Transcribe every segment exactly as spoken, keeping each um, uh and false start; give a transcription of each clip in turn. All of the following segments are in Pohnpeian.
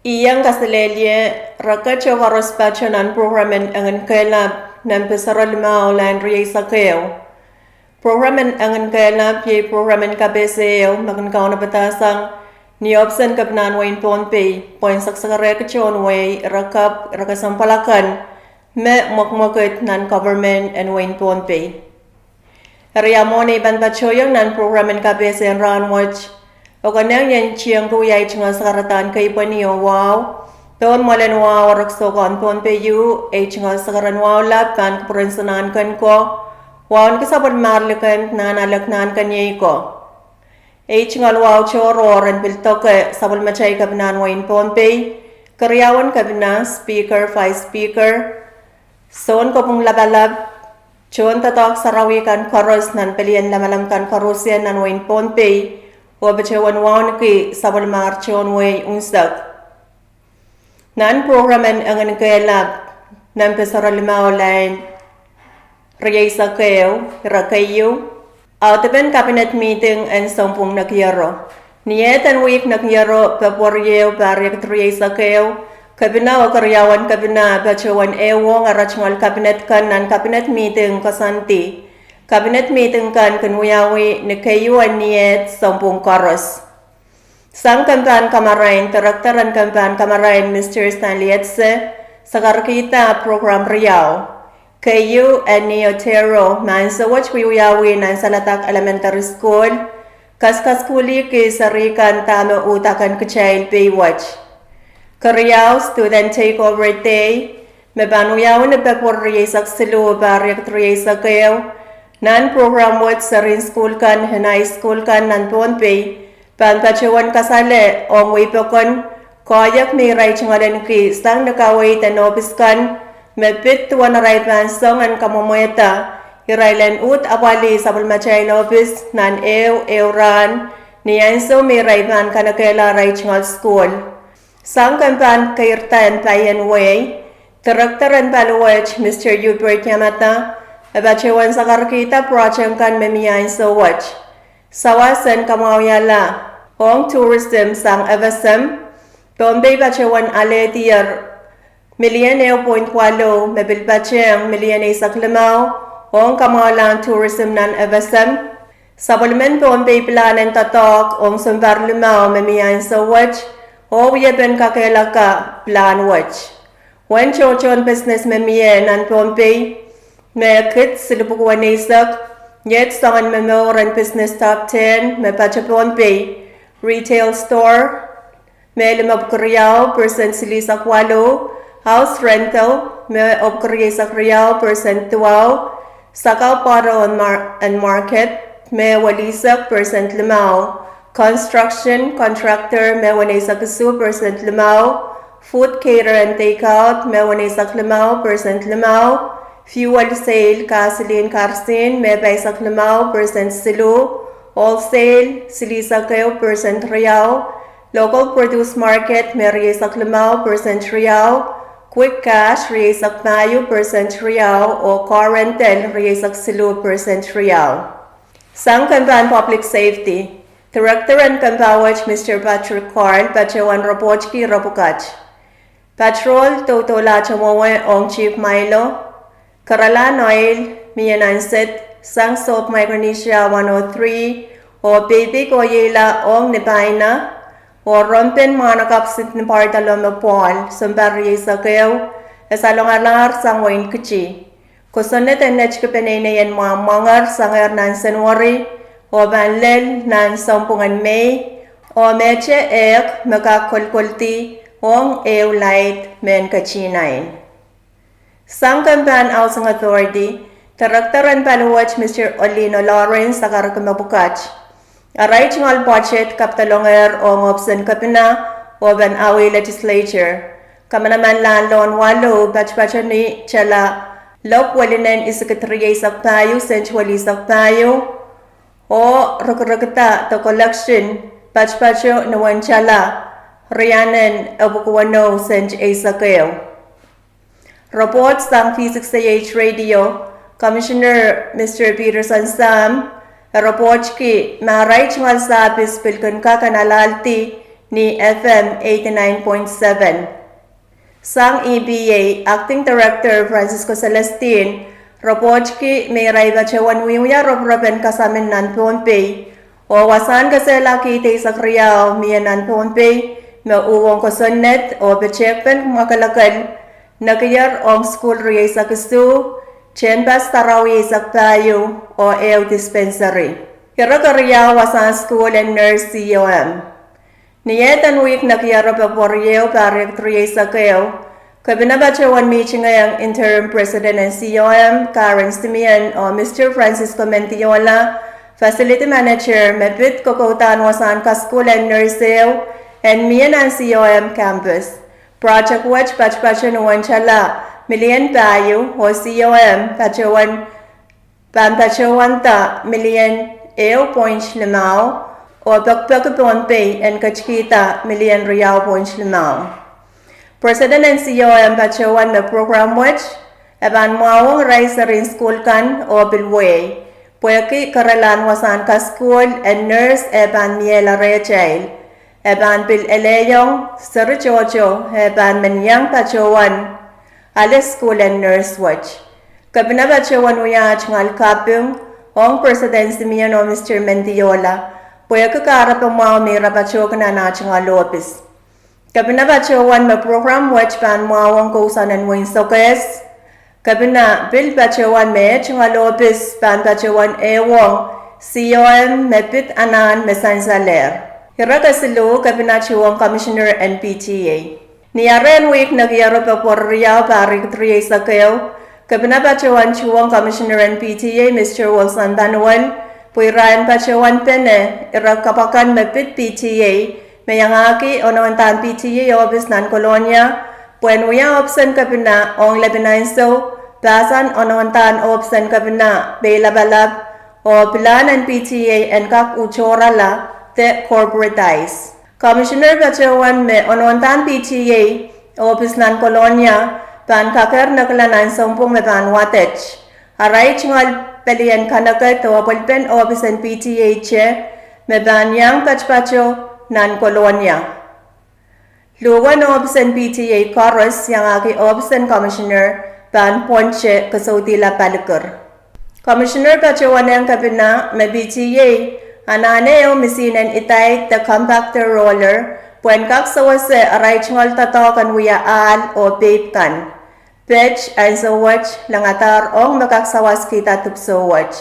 Iang kaselehlie, re ket koaros pato nan prokram en Enginkehlap, nempe soareh limau, lain rieisek ehu. Prokram en Enginkehlap iei prokram en kapehse ehu me kin kaunopada sang ni ohpis en Kepinahn wehin Pohnpei, pwehn sakasakarehki tohn wehi, ire kapw, ire kesempwal akan me mwekmwekid nan government en wehin Pohnpei. Eri ia mwohn ei pahn patohiong nan prokram en kapehse en rahn wet, e konehng ien tiengki wia ei tungoal sakaradahn keipweni oh wahu pohn mwoalen wahu, Rek Sokehn Pohnpei, ei tungoal sakaradahn wahu lap pahn kupwuren Sonahnken ko, wauneki sapwellimar likend nan alek Nahnkeniei ko. Ei tungoal wahu tohrohr en pil doke sapwellimatail Kepinahn wehin Pohnpei, keriaun Kepina, Speaker, Vice Speaker, sounkopwung lapalap, tohndoadoahk sarawi kan koaros nan pelien lamalam kan koarosie nan wehin Pohnpei, oh patohwan wauneki sapwellimar tohn wehi unsek. Nan prokram en Enginkehlap, nempe soareh limau, lain rieisek ehu, ire keieu, audepen kabinet mihting en sounpwong nekiero. Ni ehden wihk nekiero, Pwehpwuwr riau, pahr riekid rieisek ehu, Kepina oh keriaun Kepina patohwan ehuong ara tungoal kabinet kan nan kabinet mihting koasoandi. Kabinet mihting kan kin wiawi ni keieu en Niehd sounpwong koaros. Sang kempahn kamarain, Director en kempahn kamarain, Mister Stanley Etse, sakarkihda prokram riau. Keieu, Annie Otero, me ansou wet wiewiawi nan Saladak Elementary School, kaskasukuhlihki serihkan dahme uhdahn kitail pei wet. Keriau, Student Takeover Day, me pahn wiawi ni Pwehpwuwr rieisek siluh, pahr riekid rieisek ehu, nan prokram wet serihn sukuhl kan, en high school kan nan Pohnpei, pahn patohwan kasale ong wehi pokon koahiek me irail tungoalenki sang ni kaweid en ohpis kan, me pid duwen arail pahn song en kamwomwehda irail en uhd apwalih sapwellimatail ohpis nan ehu ehu rahn, ni ansou me irail pahn kanekehla arail tungoal sukuhl. Sang kempahn keirda en paien wehi, Director en paliwet, Mister Hubert Yamada, e patohwan sakarkihda project kan me mie ansou wet. Sawas en kamwahuiala ong tourism sang FSM, Pohnpei patohwan alehdier million ehu point waluh, me pil patehng million eisek limau ong kamwahulahn tourism nan FSM. Sapwellimen Pohnpei pilahn en doadoahk ong sounpar limau me mie ansou wet, oh wiepen kakehlaka pilahn wet. Uwen tohtohn business me mie nan Pohnpei, me kid silipwukuwen eisek, iet soangen momour en business top ten me pato Pohnpei: retail store, me limepwuki riau, percent silihsek waluh; house rental, me epwuki rieisek riau, percent duwau; sakau bottle and mar-, and market, me welihsek, percent limau; construction contractor, me weneisek isuh, percent limau; food cater and takeout, me weneisek limau, percent limau; fuel sale, gasoline karsihn, me pahisek limau, percent siluh; wholesale, silihsek ehu, percent riau; local produce market, me rieisek limau, percent riau; quick cash, rieisek pahieu, percent riau; oh car rental, rieisek siluh, percent riau. Sang kempahn public safety, Director en kempah wet, Mister Patrick Carl, patohwan reportki ire pwukat: patrol doudoulahte mwowe ong Chief Milo; kerala noel mie nan set sang sohp Micronesia one oh three, oh peipeik oh iehla ong Nipaina, oh rompen mwahnakapw Sydney Pardello me pwohl sounpar rieisek ehu, e salongalahr sang wehin Kiti. Kosonned en netiki peneinei en mwahmw mwahngehr sangehr nan Senweri, oh pahn lel nan sounpwong en Mei, oh mehte ehk me kak kolkoldi ong ehu laid mehn ketihnain. Sang kempahn Housing Authority, Director en paliwet, Mister Olino Lawrence, sakarki mepwukat: arail tungoal budget kapidolohngehr ong ohpis en Kepina oh pahn awi Legislature. Kamanamanlahn lohn waluh patopato ni tala lopw welinen isikid rieisek pahieu sent welihsek pahieu, oh rikirikda de collection patopato ni wen tala rianen epwuki weneu sent eisek ehu. Report sang V six A H Radio, Commissioner Mister Peterson Sam, e reportki me arail tungoal sahpis pil kin kak en alahldi ni F M eighty-nine point seven. Sang E P A Acting Director Francisco Celestine reportki me irail patohwan wiewia roporop en kasamin nan Pohnpei, oh wasahn kesehla kiht eisek riau mie nan Pohnpei me uhwong kosonned oh petehkpen mwakelekel nekier ong sukuhl rieisek isuh, tehnpas sarawi eisek pahieu, oh ehu dispensary. Ire keriau wasahn sukuhl en nurse C O M. Ni ehdin wihk nekiero Pwehpwehrio pahr riekid rieisek ehu, Kepina patohwan mihtingehng Interim President en C O M Karen Simeon oh Mister Francisco Mendiola, Facility Manager, me pid kokoudahnwasahn kasukuhl en nurse ehu en mie nan C O M campus. Project wet patpato ni wentala million pahieu oh C O M patohwan pahn patohwanda million ehu point limau, oh pekipeki Pohnpei en ketikihda million riau point limau. President en C O M patohwan me program wet e pahn mwahuwong irail serihn sukuhl kan oh pil wehi, pwehki kerelahn wasahn kasukuhl en nurse e pahn miehla rehtail. E pahn pil elehiong seri tohto e pahn men iang patohwan ale sukuhl en nurse wet. Kepina patohwan wia ah tungoal kaping ong President Simeon oh Mister Mendiola pwehki kahrepe mwahu me ira patohki nan ah tungoal ohpis. Kepina patohwan me program wet pahn mwahuwong kousoan en wehin Sokehs. Kepina pil patohwan me eh tungoal ohpis pahn patohwan ehuong C O M me pid anahn me sansalehr. Ire kesiluh, Kepina tuhwong Commissioner en P T A. Ni arehn wihk nekiero Pwehpwehriau pahr riekid rieisek ehu, Kepina patohwan tuhwong Commissioner en P T A Mister Wilson Panuel pwe ira en patohwan pene ire kapw akan me pid P T A me iangahki onondahn P T A ohpis nan Kolonia pwehn wia ohpisen Kepina ong lepin ansou, pahsan onondahn ohpisen Kepina, peilapalap, oh pilahn en P T A en kak utohrala de corporatize. Commissioner patohwan me onondahn P T A ohpis nan Kolonia pahn kakehr nekila nan sounpwong me pahn wadet. Arail tungoal pelien kaneked oh apwalipen ohpisen P T A te me pahn iang patpato nan Kolonia. Luhwen ohpisen P T A koaros iangahki ohpisen Commissioner pahn pwonte kesoudihla palikir. Commissioner patohwanehng Kepina me P T A anahne ehu misihn en idaid de compactor roller pwehn kak sewese arail tungoal doadoahk en wia ahl oh peip kan, pet, ansou wet, langadahr ong me kak sawaskihda dipwisou wet.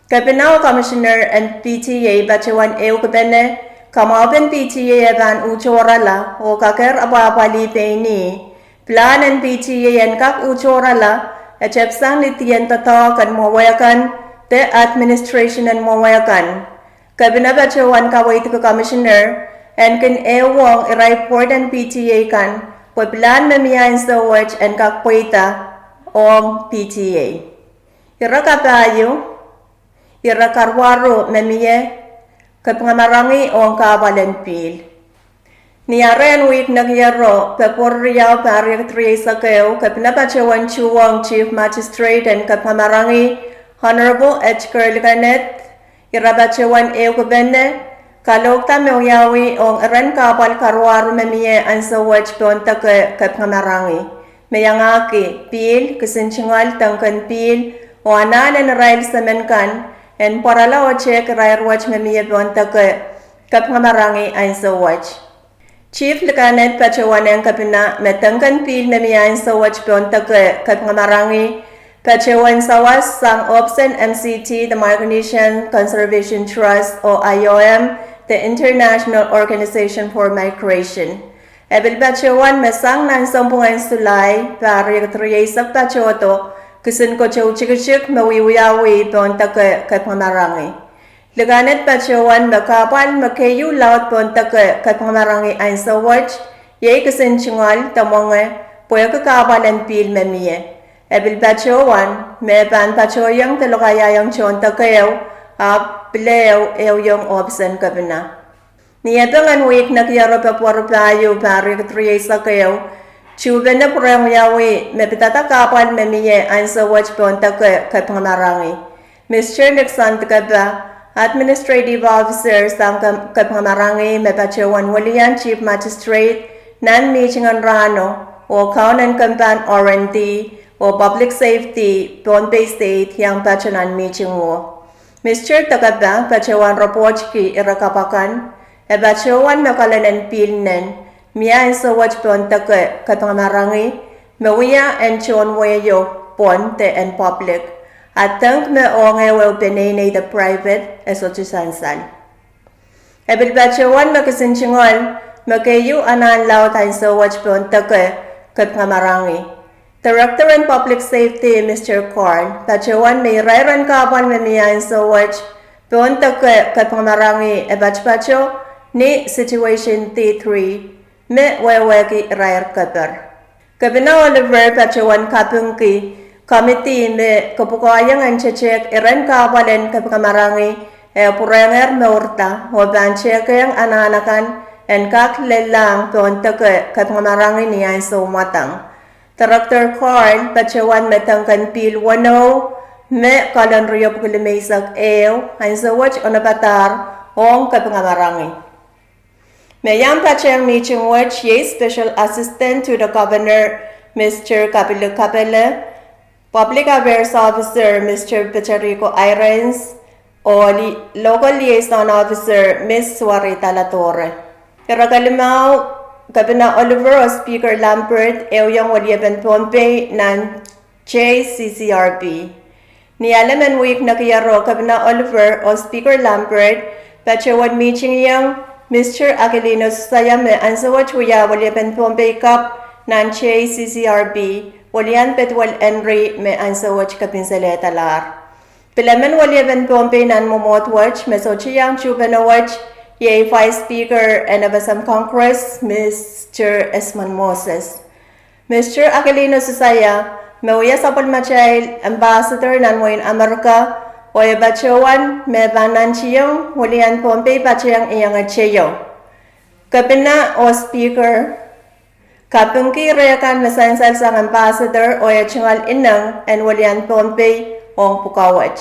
Kepina oh Commissioner en P T A patohwan ehukipene kamwahupen P T A e pahn utohrala oh kakehr apwahpwalih pein ih. Pilahn en P T A en kak utohrala e tepisang ni dien doadoahk en mwowehkan de administration en mwowehkan. Kepina patohwan kaweidki Commissioner en kin ehuong irail board en P T A kan pwe pilahn me mie ansou wet en kak pweida ong P T A. Ire kapahieu, ire karuwaru me mie, kepingamarangi ong kahpwal en pihl. Ni arehn wihk nekiero Pwehpwehriau pahr riekid rieisek ehu, Kepina patohwan tuhwong Chief Magistrate en Kepingamarangi, Honorable Edgar Likaneth, ira patohwan ehukipene kalohkda me wiawi ong iren kahpwal karuwaru me mie ansou wet pohn deke Kepingamarangi, me iangahki pihl, kisin tungoal, dengken pihl, oh anahn en irail semen kan en pwarala oh tehk irair wet me mie pohn deke Kepingamarangi ansou wet. Chief Likaneth patohwanehng Kepina me dengken pihl me mie ansou wet pohn deke Kepingamarangi patohwan sawas sang ohpisen M C T de Micronesian Conservation Trust oh I O M de International Organization for Migration. E pil patohwan me sang nan sounpwong en Sulai pahr riekid rieisek patohdo kisin kotou tikitik me wiewiawi pohn deke Kepingamarangi. Likaneth patohwan me kahpwal me keieu laud pohn deke Kepingamarangi ansou wet iei kisin tungoal de mwenge pwehki kahpwal en pihl me mie. E pil patohwan me pahn patohieng de lokaiahiong tohn deke ehu, ahpw pil ehu ehuiong ohpisen Kepina. Ni epeng en wihk nekiero Pwehpwehri pahieu pahr riekid rieisek ehu, tuhpene pwurehng wiawi me pidada kahpwal me mie ansou wet pohn deke Kepingamarangi. Mister Nixon Dikepa, Administrative Officer sang Kepingamarangi me patohwan welian Chief Magistrate nan mihting en rahno, oh kaun en kempahn R and D oh Public Safety Pohnpei State iang patoh nan mihting wo. Mister Dekepa patohwan repwohtki ire kapw akan, e patohwan me kalonen pihl nen mie ansou wet pohn deke Kepingamarangi me wia en tohn wehio pwon de en public, a deng me ong ehuehu peneinei de private e sohte sansal. E pil patohwan me kisin tungoal me keieu anahn laud ansou wet pohn deke Kepingamarangi. Director en Public Safety Mister Carl patohwan me irair en kahpwal me mie ansou wet pohn deke Kepingamarangi e patopato ni Situation D three me wehwehki irair keper. Kepina Oliver patohwan kapingki komidi me kepwukoahiong en tetehk iren kahpwal en Kepingamarangi eh pwurehngehr mourda oh pahn tehkehng anahn akan en kak lellahng pohn deke Kepingamarangi ni ansou mwadang. Director Carl patohwan me dengken pihl weneu me kalonen riepwuki limeisek ehu ansou wet onopadahr ong Kepingamarangi. Me iang patehng mihting wet iei Special Assistant to the Governor Mister Kapili Kapele, Public Affairs Officer Mister Peteriko Irons, oh Local Liaison Officer Miss Suwari Daladore. Ire kelimau, Kepina Oliver oh Speaker Lambert ehuiong weliepen Pohnpei nan J C C R B. Ni alem en wihk nekiero Kepina Oliver oh Speaker Lambert patohwan mihtingiong Mister Aquilino Susaia me ansou wet wia weliepen Pohnpei kapw nan J C C R B, welian Petuel Henry me ansou wet kepinselehdahlahr. Pil emen weliepen Pohnpei nan mwomwohd wet me sohte iang tuhpeno wet iei Vice Speaker en F S M Congress Mister Esmond Moses. Mister Aquilino Susaia me wia sapwellimatail Ambassador nan wehin Amerika, oh e patohwan me pahn nantihong welian Pohnpei patehng iengete ieu. Kepina oh Speaker kapingki ire kan me sansal sang Ambassador oh e tungoal ineng en welian Pohnpei ong pwukoa wet.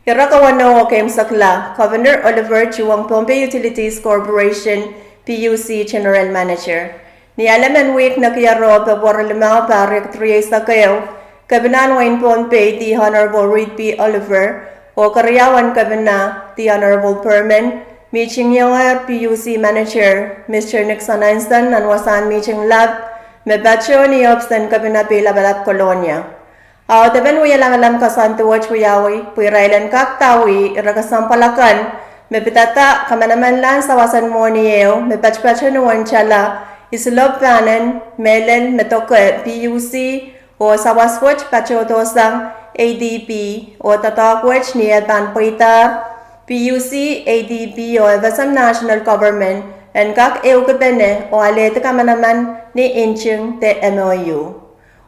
Ire kawenehu oh keimwsekla, Governor Oliver tuhwong Pohnpei Utilities Corporation, P U C General Manager. Ni alem en wihk nekiero Pwehpwero limau, pahr riekid rieisek ehu, Kepinahn wehin Pohnpei The Honorable Reed P Oliver oh keriau en Kepina The Honorable Perman mihtingiongehr P U C Manager Mister Nixon Hanson nan wasahn mihting lap me patoh ni ohpis en Kepina Peilapalap Kolonia. Audepen wia lamalam koasoandi wet wiawi pwe irail en kak dawih ire kesempwal akan me pidada kamanamanlahn sawas en mwohni ehu me patopato ni uwen tala Islop Panen, mehlel me doke P U C oh sawas wet patohdo sang A D B oh doadoahk wet ni eh pahn pweidahr P U C, A D B oh F S M National Government en kak ehukipene oh alehdi kamanaman ni nting de M O U.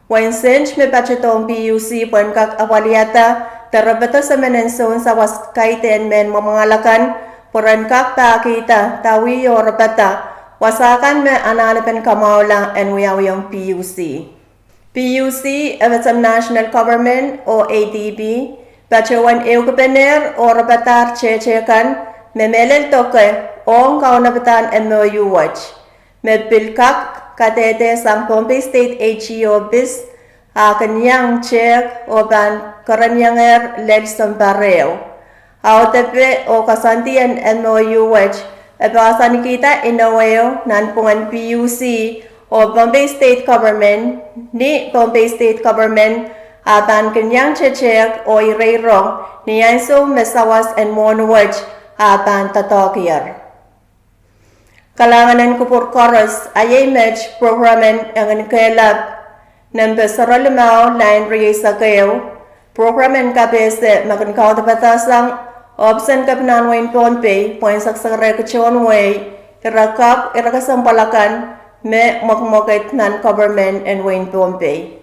Uwen sent me patohdohng P U C pwehn kak apwalihada de repedo semen en soun sawas kaidehn mehn mwamwahl akan pwe ren kak pahkihda dawih oh repada wasa kan me anahnepen kamwahula en wiawihong P U C. P U C, F S M National Government oh A D B patohwan ehukipenehr oh repadahr tehte kan me mehlel doke ong kaunopadahn M O U wet, me pil kak kadehde sang Pohnpei State A G ohpis, a kin iang tehk oh pahn kereniengehr lel sounpar ehu. Audepe oh koasoandi en M O U wet e pahsankihda inou ehu nanpwungen P U C oh Pohnpei State Government, ni Pohnpei State Government a pahn kin iang tetehk oh ireirong ni ansou me sawas en mwohni wet a pahn doadoahkier. Kalahngan en kupwur koaros, a iei met prokram en Engin Kehlap nempe soarlimau, lain rieisek ehu, prokram en kapehse me kin kaunopada sang ohpis en Kepinahn wehin Pohnpei pwehn seksekrehki tohn wehi ire kapw ire kesempwal akan me mwekimwekid nan government en wehin Pohnpei.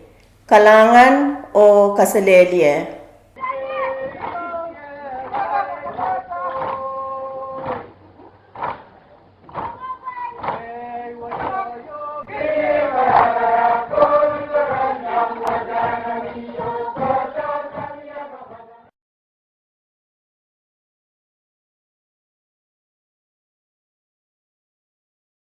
Kalahngan oh kaselehlie.